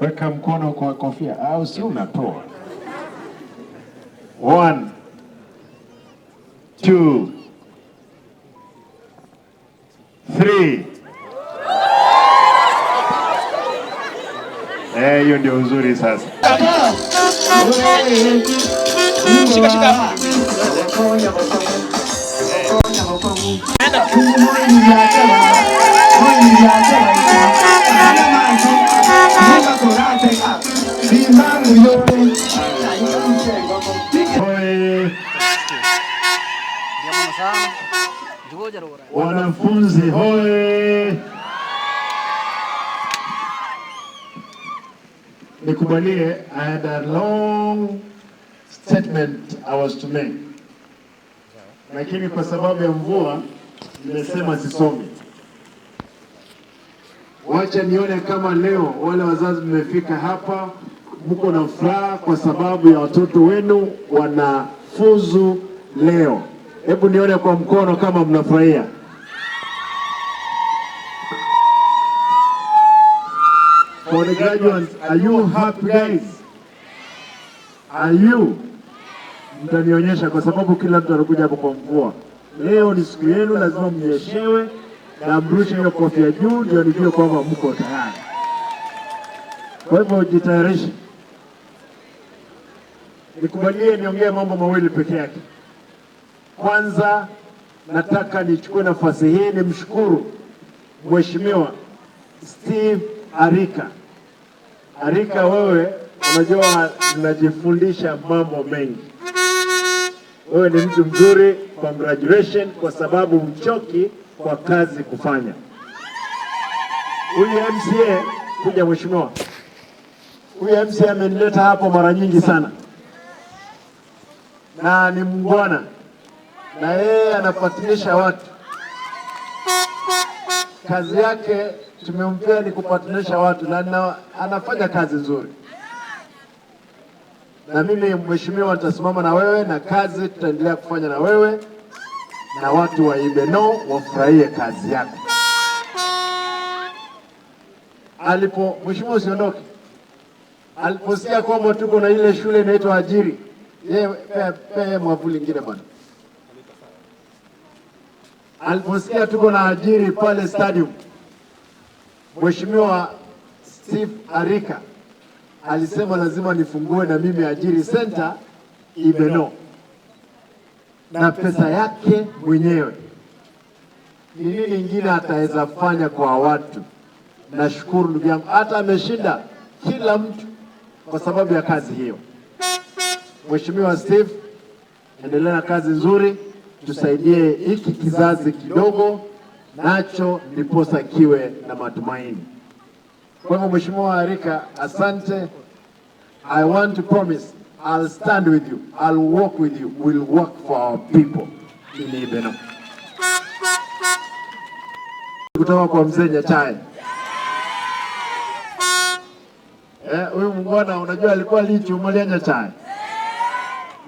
Weka mkono kwa kofia au si unatoa. One, two, three. Eh, hiyo ndio uzuri sasa. Shika shika. Oye. Wanafunzi hoye! Nikubalie, I had a long statement I was to make, lakini kwa sababu ya mvua nimesema sisomi. Wacha nione kama leo wale wazazi mmefika hapa, mko na furaha kwa sababu ya watoto wenu wanafuzu leo. Hebu nione kwa mkono kama mnafurahia. For the graduates, are you happy guys? Are you? Mtanionyesha kwa sababu kila mtu anakuja hapo kwa mvua. Leo ni siku yenu, lazima mnyeshewe na mrushe hiyo kofia juu, ndio nijue kwamba mko tayari. Kwa hivyo jitayarishe. Nikubalie niongee mambo mawili peke yake. Kwanza, nataka nichukue nafasi hii nimshukuru Mheshimiwa Steve Arika. Arika, wewe unajua najifundisha mambo mengi. Wewe ni mtu mzuri, congratulations kwa sababu mchoki kwa kazi kufanya. Huyu MCA kuja, mheshimiwa, huyu MCA amenileta hapo mara nyingi sana na ni mungwana, na yeye anapatilisha watu. Kazi yake tumempea ni kupatilisha watu na anafanya kazi nzuri. Na mimi mheshimiwa, nitasimama na wewe na kazi tutaendelea kufanya na wewe, na watu wa Ibeno wafurahie kazi yako. Alipo mheshimiwa, usiondoke. Aliposikia kwamba tuko na ile shule inaitwa Ajiri, yeye pea mwavuli ingine bwana. Aliposikia tuko na Ajiri pale stadium, Mheshimiwa Steve Arika alisema lazima nifungue na mimi Ajiri Center Ibeno na pesa yake mwenyewe. Ni nini ingine ataweza fanya kwa watu? Nashukuru ndugu yangu, hata ameshinda kila mtu kwa sababu ya kazi hiyo. Mheshimiwa Steve, endelea na kazi nzuri, tusaidie hiki kizazi kidogo nacho ndiposa kiwe na matumaini. Kwa hivyo Mheshimiwa Arika, asante. I want to promise I'll stand with you, I'll walk with you, we'll work for our people in Ibeno. Kutoka kwa mzee Nyachae. Huyu mungwana unajua alikuwa lichumalia Nyachae,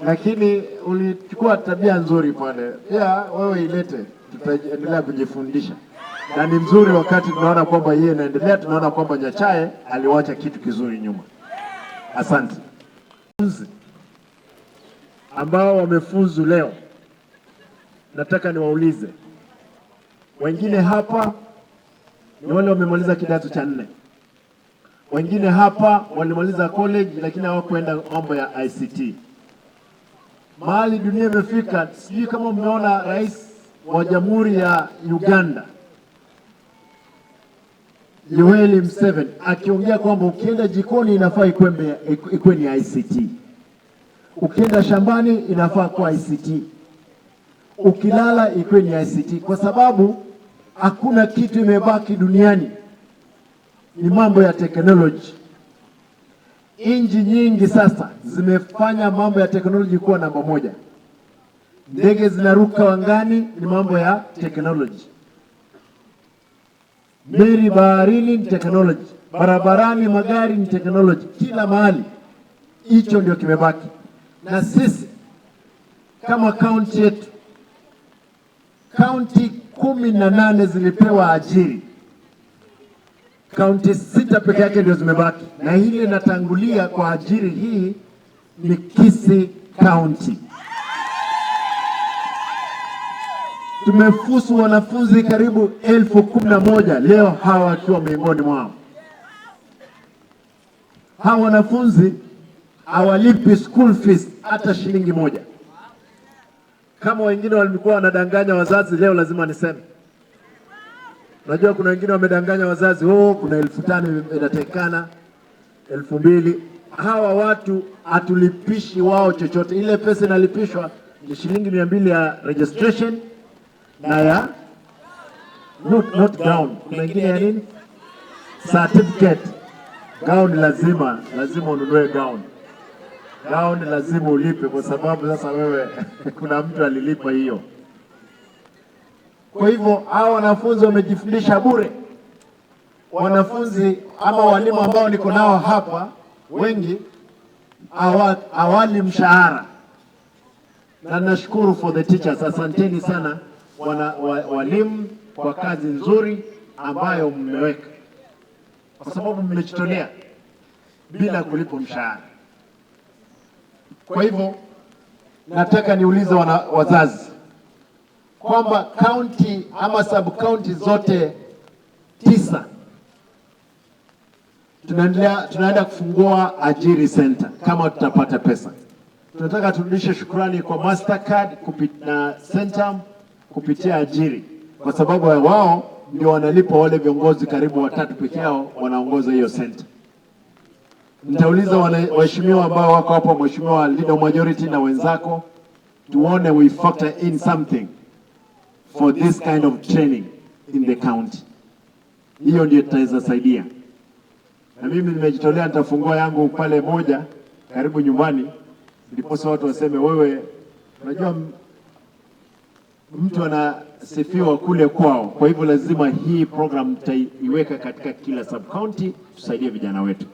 lakini ulichukua tabia nzuri pale. Pia wewe ilete, tutaendelea kujifundisha na ni mzuri wakati tunaona kwamba yeye inaendelea, tunaona kwamba Nyachae aliwacha kitu kizuri nyuma. Asante. Ambao wamefuzu leo, nataka niwaulize wengine hapa ni wale wamemaliza kidato cha nne, wengine hapa walimaliza college lakini hawakuenda mambo ya ICT. Mahali dunia imefika, sijui kama mmeona rais wa Jamhuri ya Uganda Yoweri Museveni akiongea kwamba ukienda jikoni inafaa ikuwe ni ICT, ukienda shambani inafaa kuwa ICT, ukilala ikuwe ni ICT, kwa sababu hakuna kitu imebaki duniani, ni mambo ya teknoloji. Nchi nyingi sasa zimefanya mambo ya teknoloji kuwa namba moja. Ndege zinaruka angani, ni mambo ya teknoloji. Meli baharini ni teknoloji, barabarani magari ni teknoloji, kila mahali. Hicho ndio kimebaki, na sisi kama kaunti yetu, kaunti 18 zilipewa ajiri. Kaunti sita peke yake ndio zimebaki, na ile inatangulia kwa ajili hii ni Kisii County. Tumefusu wanafunzi karibu 11,000 leo, hawa wakiwa miongoni mwao. Hawa wanafunzi hawalipi school fees hata shilingi moja. Kama wengine walikuwa wanadanganya wazazi, leo lazima niseme. Unajua kuna wengine wamedanganya wazazi, oh, kuna 5,000 inatekana, 2,000. Hawa watu hatulipishi wao chochote. Ile pesa inalipishwa ni shilingi 200 ya registration na ya not gown. Kuna ingine ya nini? Certificate. Gown lazima ununue gown. Gown lazima ulipe kwa sababu sasa wewe kuna mtu alilipa hiyo. Kwa hivyo hao wanafunzi wamejifundisha bure. Wanafunzi ama walimu ambao niko nao hapa wengi hawali mshahara, na nashukuru for the teachers, asanteni sana walimu kwa kazi nzuri ambayo mmeweka, kwa sababu mmejitolea bila kulipwa mshahara. Kwa hivyo nataka niulize wazazi kwamba county ama sub county zote 9 tunaenda kufungua Ajiri Center kama tutapata pesa. Tunataka turudishe shukrani kwa Mastercard na Centum kupitia Ajiri, kwa sababu wao ndio wanalipa wale viongozi karibu watatu peke yao wanaongoza hiyo center. Nitauliza waheshimiwa ambao wako hapo, Mheshimiwa Leader Majority na wenzako, tuone we factor in something for this kind of training in the county. Hiyo ndio tutaweza saidia. Na mimi nimejitolea, nitafungua yangu pale moja karibu nyumbani, ndiposa watu waseme wewe, unajua mtu anasifiwa kule kwao. Kwa hivyo lazima hii program tutaiweka katika kila sub county, tusaidie vijana wetu.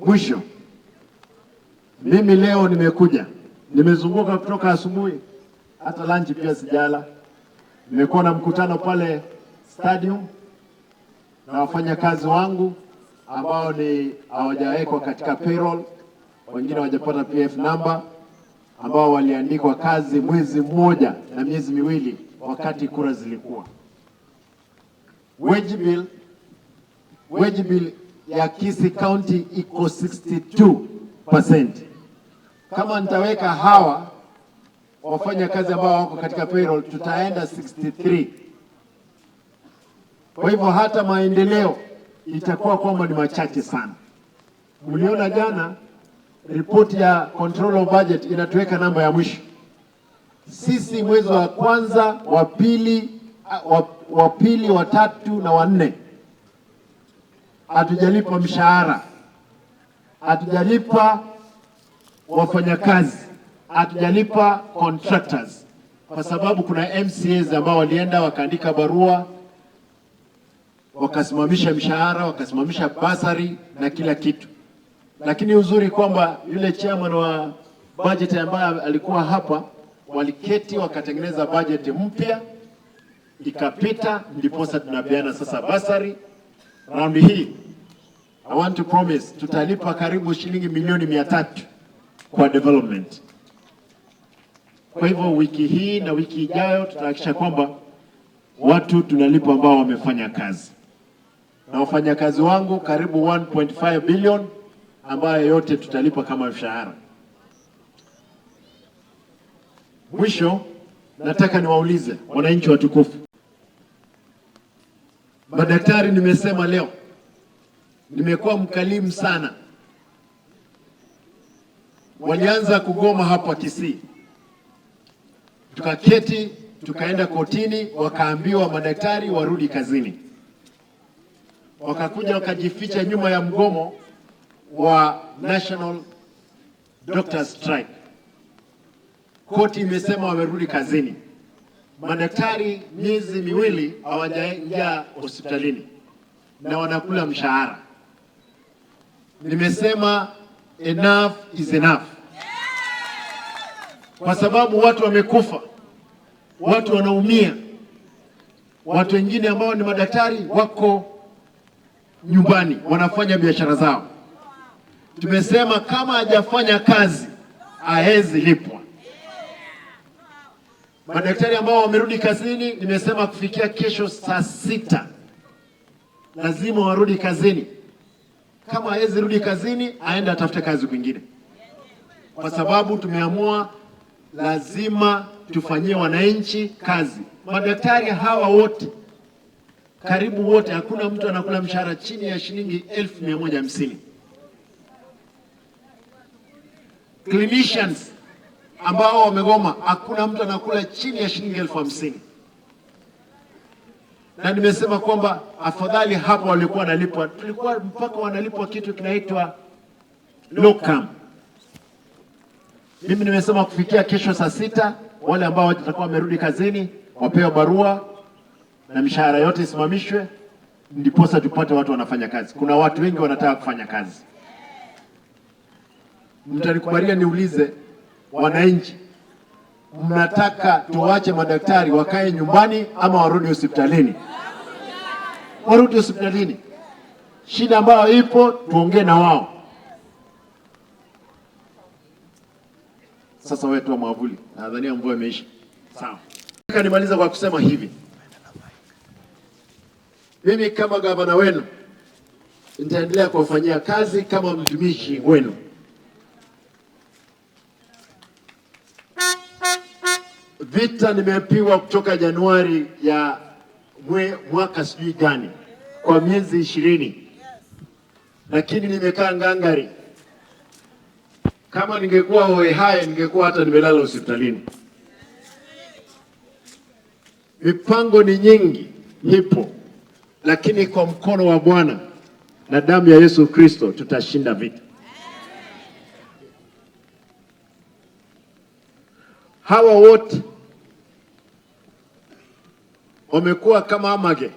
Mwisho, mimi leo nimekuja, nimezunguka kutoka asubuhi, hata lunch pia sijala. Nimekuwa na mkutano pale stadium na wafanyakazi wangu ambao ni hawajawekwa katika payroll, wengine hawajapata PF number, ambao waliandikwa kazi mwezi mmoja na miezi miwili wakati kura zilikuwa. Wage bill ya Kisii County iko 62%. Kama nitaweka hawa wafanya kazi ambao wako katika payroll tutaenda 63. Kwa hivyo hata maendeleo itakuwa kwamba ni machache sana. Mliona jana ripoti ya control of budget inatuweka namba ya mwisho. Sisi mwezi wa kwanza, wa pili, wa tatu na wa nne hatujalipa mshahara, hatujalipa wafanyakazi, hatujalipa contractors, kwa sababu kuna MCAs ambao walienda wakaandika barua wakasimamisha mshahara, wakasimamisha basari na kila kitu. Lakini uzuri kwamba yule chairman wa budget ambaye alikuwa hapa, waliketi wakatengeneza budget mpya ikapita, ndiposa tunapeana sasa basari. Round hii I want to promise tutalipa karibu shilingi milioni 300 kwa development. Kwa hivyo wiki hii na wiki ijayo tutahakikisha kwamba watu tunalipa ambao wamefanya kazi, na wafanyakazi wangu karibu 1.5 billion ambayo yote tutalipa kama mshahara. Mwisho nataka niwaulize wananchi watukufu, madaktari, nimesema leo nimekuwa mkalimu sana. Walianza kugoma hapa Kisii, tukaketi tukaenda kotini, wakaambiwa madaktari warudi kazini. Wakakuja wakajificha nyuma ya mgomo wa National Doctors Strike. Koti imesema wamerudi kazini. Madaktari miezi miwili hawajaingia hospitalini na wanakula mshahara. Nimesema enough is enough, kwa sababu watu wamekufa, watu wanaumia, Watu wengine ambao ni madaktari wako nyumbani wanafanya biashara zao. Tumesema kama hajafanya kazi hawezi lipwa. Madaktari ambao wamerudi kazini, nimesema kufikia kesho saa 6 lazima warudi kazini. Kama hawezi rudi kazini, aende atafute kazi kwingine, kwa sababu tumeamua lazima tufanyie wananchi kazi. Madaktari hawa wote, karibu wote, hakuna mtu anakula mshahara chini ya shilingi 150,000. Clinicians ambao wamegoma, hakuna mtu anakula chini ya shilingi 50,000. Na nimesema kwamba afadhali hapo walikuwa wanalipwa, tulikuwa mpaka wanalipwa kitu kinaitwa locum. Mimi nimesema kufikia kesho saa 6 wale ambao watakuwa wamerudi kazini wapewe barua na mishahara yote isimamishwe, ndiposa tupate watu wanafanya kazi. Kuna watu wengi wanataka kufanya kazi. Mtanikubalia niulize wananchi, mnataka tuwache madaktari wakae nyumbani ama warudi hospitalini? Warudi hospitalini. Shida ambayo ipo tuongee na wao. Sasa wewe toa mwavuli, nadhania mvua imeisha. Sawa. Nataka nimaliza kwa kusema hivi, mimi kama gavana wenu nitaendelea kuwafanyia kazi kama mtumishi wenu. Vita nimepigwa kutoka Januari ya mwaka sijui gani kwa miezi 20, lakini nimekaa ngangari. Kama ningekuwa hohehahe, ningekuwa hata nimelala hospitalini. Mipango ni nyingi, ipo, lakini kwa mkono wa Bwana na damu ya Yesu Kristo tutashinda vita. Hawa wote wamekuwa kama amage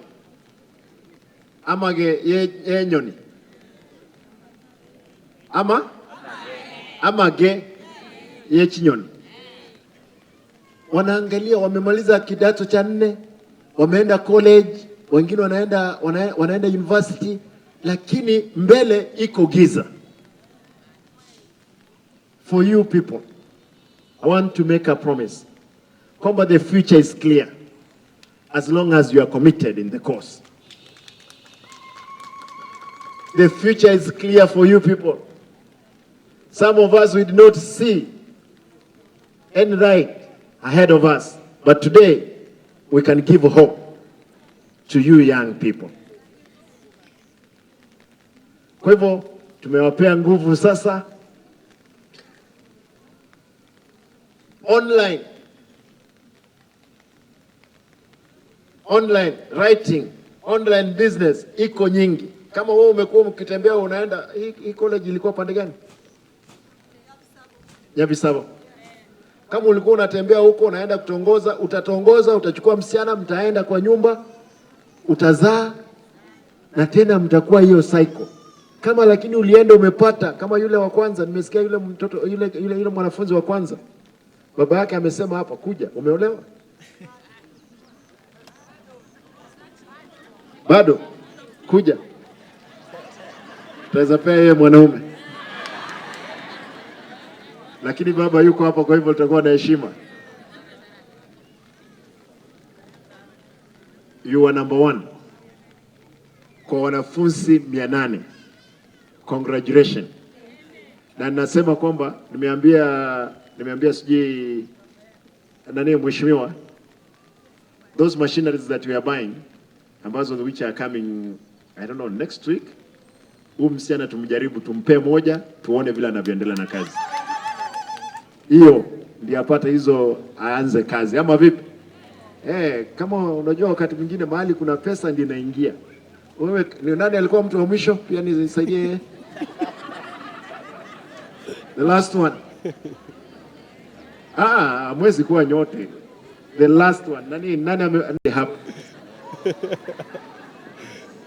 amage yenyoni ama amage yechinyoni, wanaangalia, wamemaliza kidato cha nne, wameenda college, wengine wanaenda university, lakini mbele iko giza. For you people, I want to make a promise kwamba the future is clear as long as you are committed in the cause. The future is clear for you people. Some of us, we did not see any light ahead of us, but today we can give hope to you young people. Kwa hivyo tumewapea nguvu sasa. Online writing, online business iko nyingi. Kama wewe umekuwa mkitembea unaenda hii college ilikuwa pande gani? Nyabisabo. Kama ulikuwa unatembea huko unaenda kutongoza, utatongoza, utachukua msichana, mtaenda kwa nyumba, utazaa na tena mtakuwa hiyo cycle. Kama lakini ulienda umepata kama yule wa kwanza, nimesikia yule mtoto yule mwanafunzi wa kwanza, baba yake amesema hapa, kuja, umeolewa? Bado? Kuja. Tutaweza pea yeye mwanaume. Lakini baba yuko hapa, kwa hivyo tutakuwa na heshima. You are number one kwa wanafunzi 800. Congratulations. Na nasema kwamba nimeambia sijui nani mheshimiwa, those machineries that we are buying ambazo which are coming, I don't know, next week, huyu msichana tumjaribu, tumpe moja tuone vile anavyoendelea na kazi hiyo, ndiyo apate hizo aanze kazi, ama vipi? Kama unajua wakati mwingine mahali kuna pesa ndio inaingia. Wewe ni nani alikuwa mtu wa mwisho? Pia nisaidie. The last one. Ah, mwezi kuwa nyote. The last one. Nani ame hapa?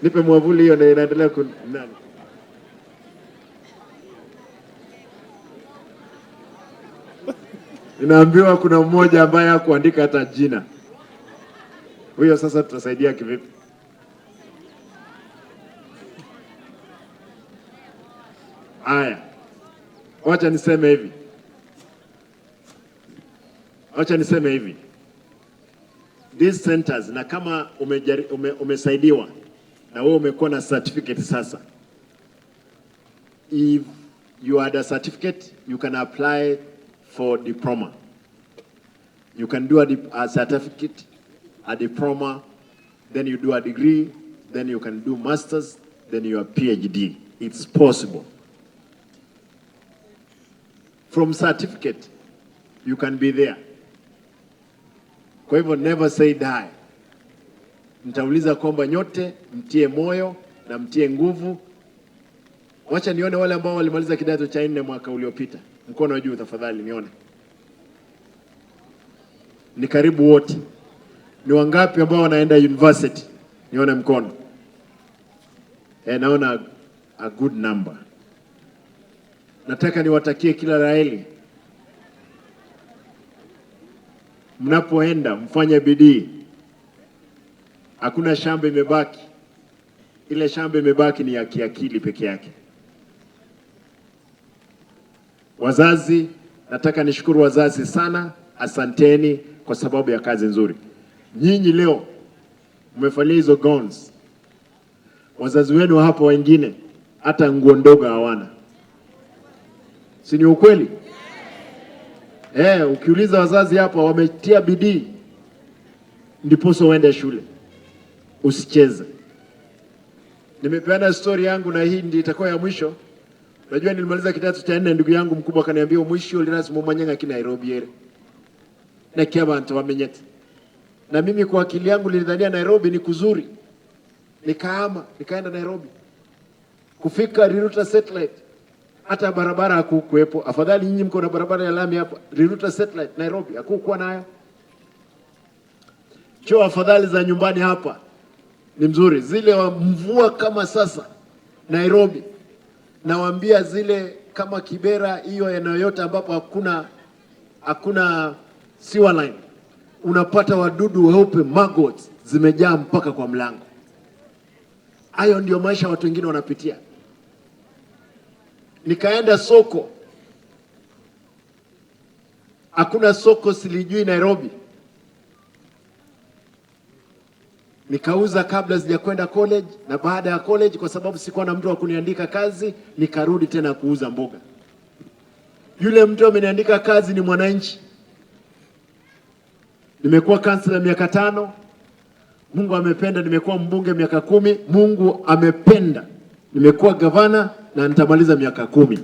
Nipe mwavuli hiyo na inaendelea ku nani? Ninaambiwa kuna mmoja ambaye hakuandika hata jina. Huyo sasa tutasaidia kivipi? Haya, wacha niseme hivi, wacha niseme hivi, these centers, na kama umesaidiwa na wewe umekuwa na certificate sasa, if you had a certificate you can apply for diploma. You can do a certificate, a diploma, then you do a degree, then you can do masters, then your PhD. It's possible. From certificate, you can be there. Kwa hivyo never say die. Nitauliza kwamba nyote mtie moyo na mtie nguvu. Wacha nione wale ambao walimaliza kidato cha 4 mwaka uliopita. Mkono juu tafadhali nione. Ni karibu wote. Ni wangapi ambao wanaenda university? Nione mkono. Naona a good number. Nataka niwatakie kila la heri. Mnapoenda mfanye bidii. Hakuna shamba imebaki. Ile shamba imebaki ni ya kiakili peke yake. Wazazi, nataka nishukuru wazazi sana. Asanteni kwa sababu ya kazi nzuri. Nyinyi leo mmevalia hizo gowns. Wazazi wenu hapo wengine hata nguo ndogo hawana. Si ni ukweli? Ukiuliza wazazi hapa wametia bidii ndiposa uende shule. Usicheze. Nimepeana story yangu na hii ndio itakuwa ya mwisho. Unajua nilimaliza kidato cha 4, ndugu yangu mkubwa akaniambia mwisho lazima umanyanga ki Nairobi ere. Na kia bantu wamenyete. Na mimi kwa akili yangu nilidhania Nairobi ni kuzuri. Nikaama, nikaenda Nairobi. Kufika Riruta Satellite, hata barabara hakukuwepo. Afadhali nyinyi mko na barabara ya lami hapa. Riruta Satellite Nairobi hakukuwa nayo. Choo afadhali za nyumbani hapa ni mzuri. Zile wa mvua kama sasa Nairobi, nawaambia zile kama Kibera, hiyo eneo yote ambapo hakuna sewer line, unapata wadudu weupe maggots zimejaa mpaka kwa mlango. Hayo ndio maisha watu wengine wanapitia. Nikaenda soko, hakuna soko silijui Nairobi. Nikauza kabla sijakwenda college, na baada ya college kwa sababu sikuwa na mtu wa kuniandika kazi, nikarudi tena kuuza mboga. Yule mtu ameniandika kazi ni mwananchi. Nimekuwa kansela miaka 5. Mungu amependa nimekuwa mbunge miaka 10. Mungu amependa nimekuwa gavana na nitamaliza miaka 10.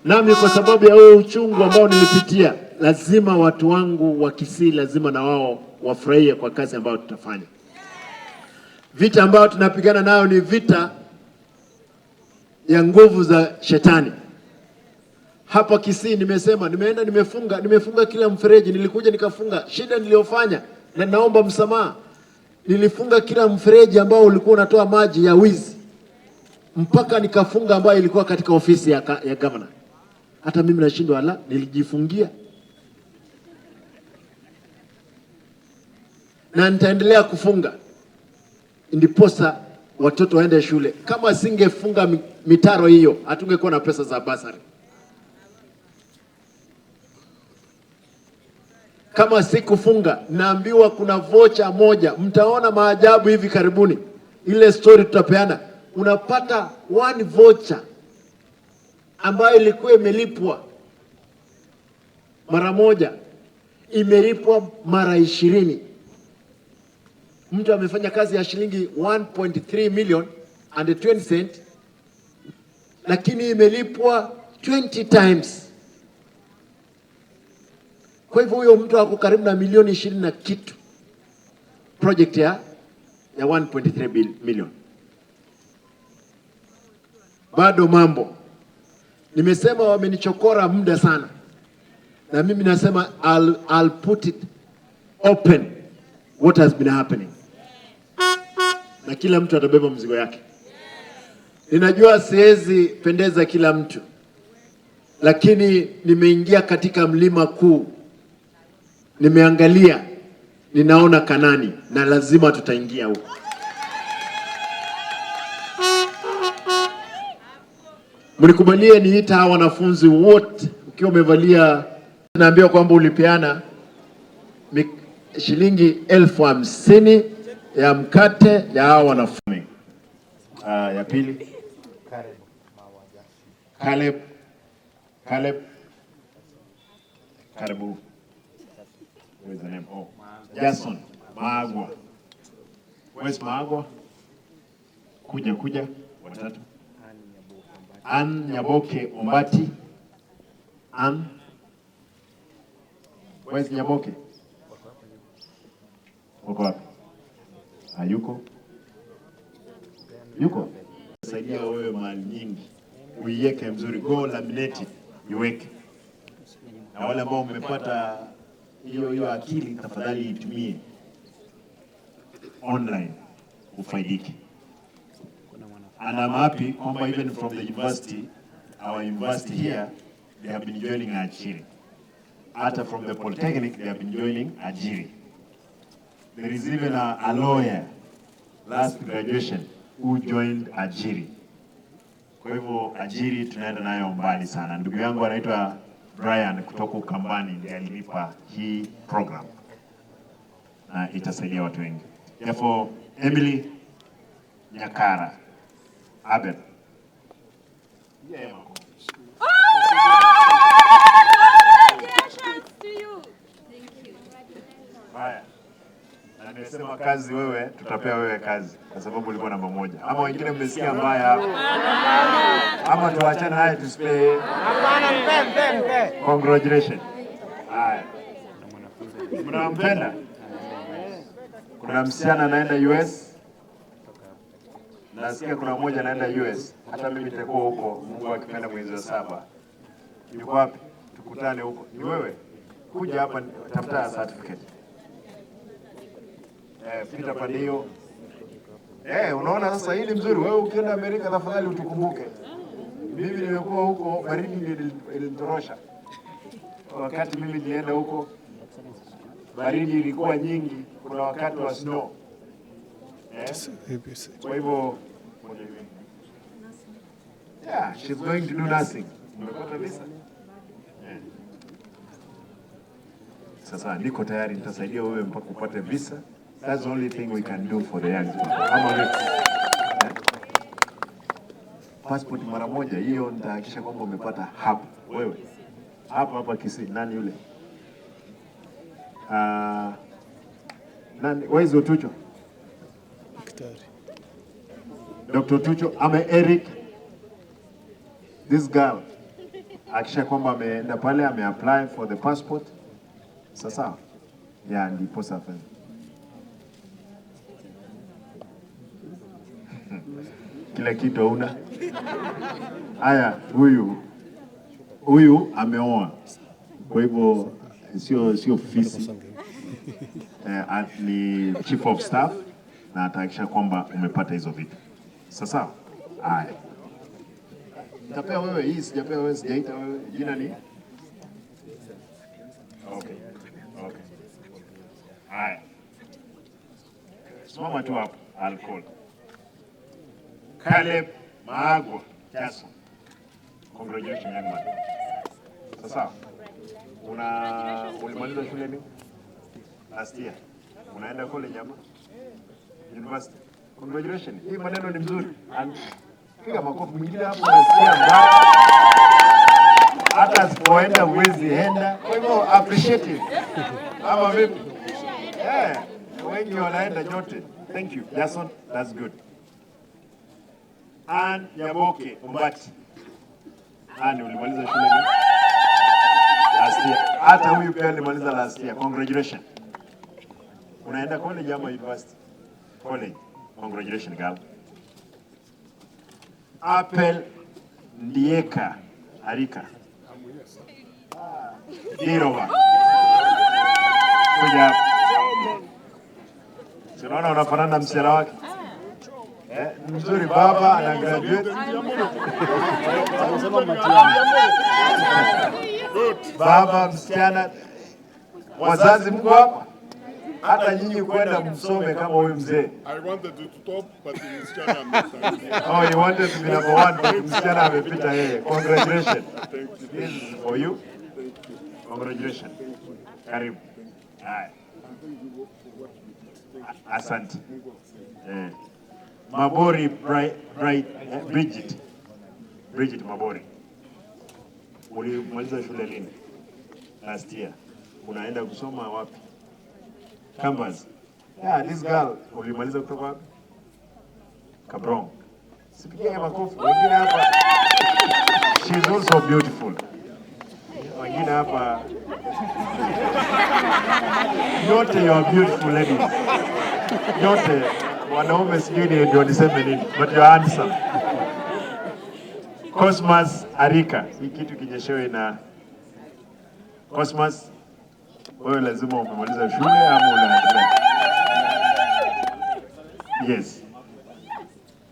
Nami kwa sababu ya huo uchungu ambao nilipitia, lazima watu wangu wa Kisii lazima na wao wafurahie kwa kazi ambayo tutafanya. Vita ambayo tunapigana nayo ni vita ya nguvu za shetani. Hapa Kisii nimesema, nimeenda nimefunga kila mfereji, nilikuja nikafunga. Shida niliyofanya na naomba msamaha, nilifunga kila mfereji ambao ulikuwa unatoa maji ya wizi, mpaka nikafunga ambayo ilikuwa katika ofisi ya governor. Hata mimi nashindwa, ala, nilijifungia. Na nitaendelea kufunga ndiposa watoto waende shule. Kama singefunga mitaro hiyo, hatungekuwa na pesa za basari. Kama sikufunga, naambiwa kuna vocha moja, mtaona maajabu hivi karibuni. Ile story tutapeana. Unapata one voucher ambayo ilikuwa imelipwa mara moja, imelipwa mara 20. Mtu amefanya kazi ya shilingi 1.3 million and 20 cent, lakini imelipwa 20 times. Kwa hivyo huyo mtu ako karibu na milioni 20 na kitu, project ya 1.3 million. Bado mambo nimesema, wamenichokora muda sana, na mimi nasema I'll put it open what has been happening, na kila mtu atabeba mzigo yake. Ninajua siwezi pendeza kila mtu, lakini nimeingia katika mlima kuu. Nimeangalia, ninaona Kanani na lazima tutaingia huko. Mnikubalie niita hawa wanafunzi wote, ukiwa umevalia, naambiwa kwamba ulipeana shilingi 50,000 ya mkate ya hawa wanafunzi. Ya pili Caleb, Caleb, karibu. Where's the name? Oh, Jason Maagwa. Where's Maagwa? Kuja, kuja, watatu. Ann Nyaboke Ombati. Ann. Where's Nyaboke? Wako wapi? Hayuko? Yuko? Saidia wewe mali nyingi. Uiweke mzuri, go laminate it, iweke. Na wale ambao mmepata hiyo hiyo akili, tafadhali itumie online ufaidike. And I'm happy kwamba even from the university, our university here, they have been joining Ajiri. Hata from the Polytechnic, they have been joining Ajiri. There is even a lawyer last graduation who joined Ajiri. Kwa hivyo Ajiri tunaenda nayo mbali sana. Ndugu yangu anaitwa Brian kutoka Ukambani ndiye alinipa hii program na itasaidia watu wengi. Therefore, Emily Nyakara Abel. Yeah, Congratulations to you. Thank you. Haya. Na nimesema kazi wewe, tutapea wewe kazi kwa sababu ulikuwa namba moja. Ama wengine mmesikia mbaya hapo. Ama tuachane naye tusipee. Hapana, mpe, mpe, mpe. Congratulations. Haya. Mnampenda? Kuna msichana anaenda US. Nasikia kuna mmoja anaenda US. Hata mimi nitakuwa huko, Mungu akipenda, mwezi wa 7. Yuko wapi? Tukutane huko. Ni wewe? Kuja hapa, tafuta certificate. Pita pande hiyo. Unaona sasa hii ni mzuri. Wewe ukienda Amerika tafadhali utukumbuke. Mimi nimekuwa huko, baridi ndio ilinitorosha. Wakati mimi nilienda huko baridi ilikuwa nyingi, kuna wakati wa snow. Kwa hivyo yeah, she's going to do nursing. Umepata visa? Sasa niko tayari nitasaidia wewe mpaka upate visa. That's the only thing we can do for the young people. Ama vipi? Passport mara moja hiyo nitahakikisha kwamba umepata hapa wewe. Hapa hapa Kisii. Nani yule? Nani? Where is Otucho? Dr. Otucho ama Eric. This girl. Hakikisha kwamba ameenda pale ame apply for the passport. Sasa. Yeah, ndipo sasa. Kila kitu hauna. Haya, huyu ameoa. Kwa hivyo sio fisi. Ni chief of staff na atahakikisha kwamba umepata hizo vitu. Sasa haya. Nitapea wewe hii, sijapea wewe, sijaita wewe. Jina ni? Okay. Okay. Haya. Simama tu hapo, I'll call. Caleb Maagwa Jason. Congratulations young man. Sasa ulimaliza shule ni last year. Unaenda college ama university? Congratulations. Hii maneno ni mzuri. And piga makofi mwingine hapo unasikia mbaya. Hata asipoenda huwezi enda. Kwa hivyo appreciate it. Ama vipi? Wengi wanaenda nyote. Thank you. Jason, that's good. Ann Nyaboke Ombati. Ann, ulimaliza shule ni last year. Hata huyu pia alimaliza last year. Congratulations. Unaenda college ama university? College. Congratulations, girl. Apple Ndieka Arika. Dirova. Kuja hapa. Si unaona unafanana na msichana wake? Mzuri baba ana graduate. Baba msichana. Wazazi mko hapa? Hata nyinyi kwenda msome kama huyu mzee. I wanted to top, but msichana ametangulia. Oh, you wanted to be number one, but msichana amepita yeye. Congratulations. Thank you. This is for you. Congratulations. Karibu. Haya. Asante. Eh. Mabori Bright, Bright, Bridget. Bridget Mabori. Ulimaliza shule lini? Last year. Unaenda kusoma wapi? Campus. Yeah, this girl ulimaliza kutoka wapi? Kabrong. Sipigie makofi. Wengine hapa. She's also beautiful. Wengine hapa yote, you are beautiful ladies. Yote wanaume sijui ni ndio niseme nini, but you are handsome. Cosmas Arika, hii kitu kinyeshewe na Cosmas, wewe lazima umemaliza shule ama unaendelea?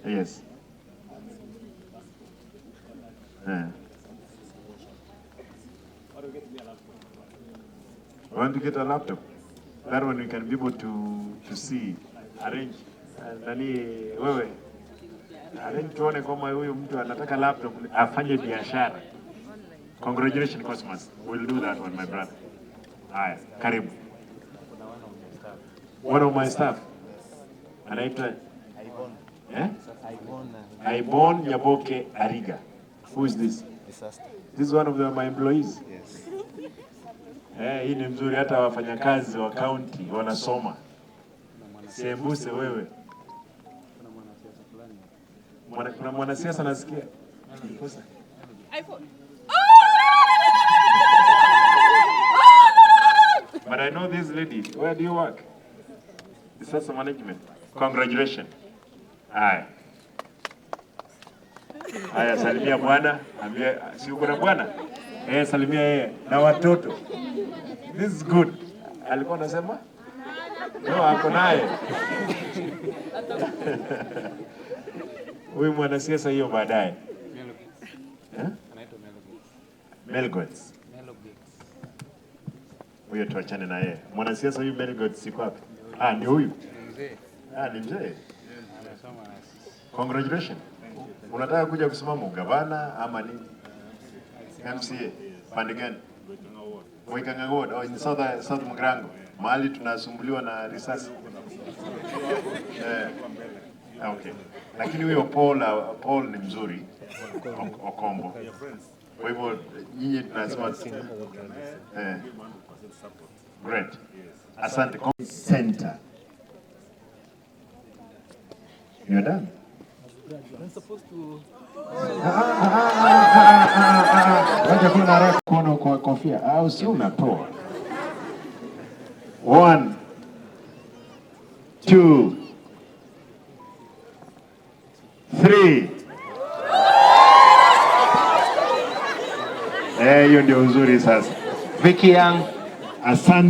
Yes. Eh. Want to get a laptop? That one we can be able to see. Arrange. Nani wewe? Arrange tuone kama huyu mtu anataka laptop afanye biashara. Congratulations, Cosmas. We'll do that one, my brother. Haya, karibu. One of my staff. Anaitwa, eh? Aibon Nyaboke Ariga. Who is this? This is one of my employees. Yes. Eh, hii ni mzuri, hata wafanyakazi wa county wanasoma. Sembuse wewe. Kuna mwanasiasa nasikia. iPhone. But I know this lady. Where do you work? Disaster management. Congratulations. Haya. Haya, salimia bwana. Ambia si uko na bwana? Eh, salimia yeye na watoto. This is good. Alikuwa anasema? No, ako naye. Huyu mwanasiasa hiyo baadaye. Eh? Melgots. Huyo tuachane na yeye. Mwanasiasa huyu Melgots siko wapi? Ah, ni huyu. Ah, ni mzee. Congratulations. Unataka kuja kusimama ugavana ama nini? MCA. Pande gani? Mwikanga Ward. Oh, in South Mugirango. Mahali tunasumbuliwa na risasi. Eh. Okay. Lakini huyo Paul ni mzuri. Okombo. Kwa hivyo nyinyi tunasema, eh. Great. Asante. Center. You're done. Wacha kuna haraka kuona kwa kofia au si unatoa. One, two, three. Eh, hiyo ndio uzuri sasa. Vicky Young. Asante.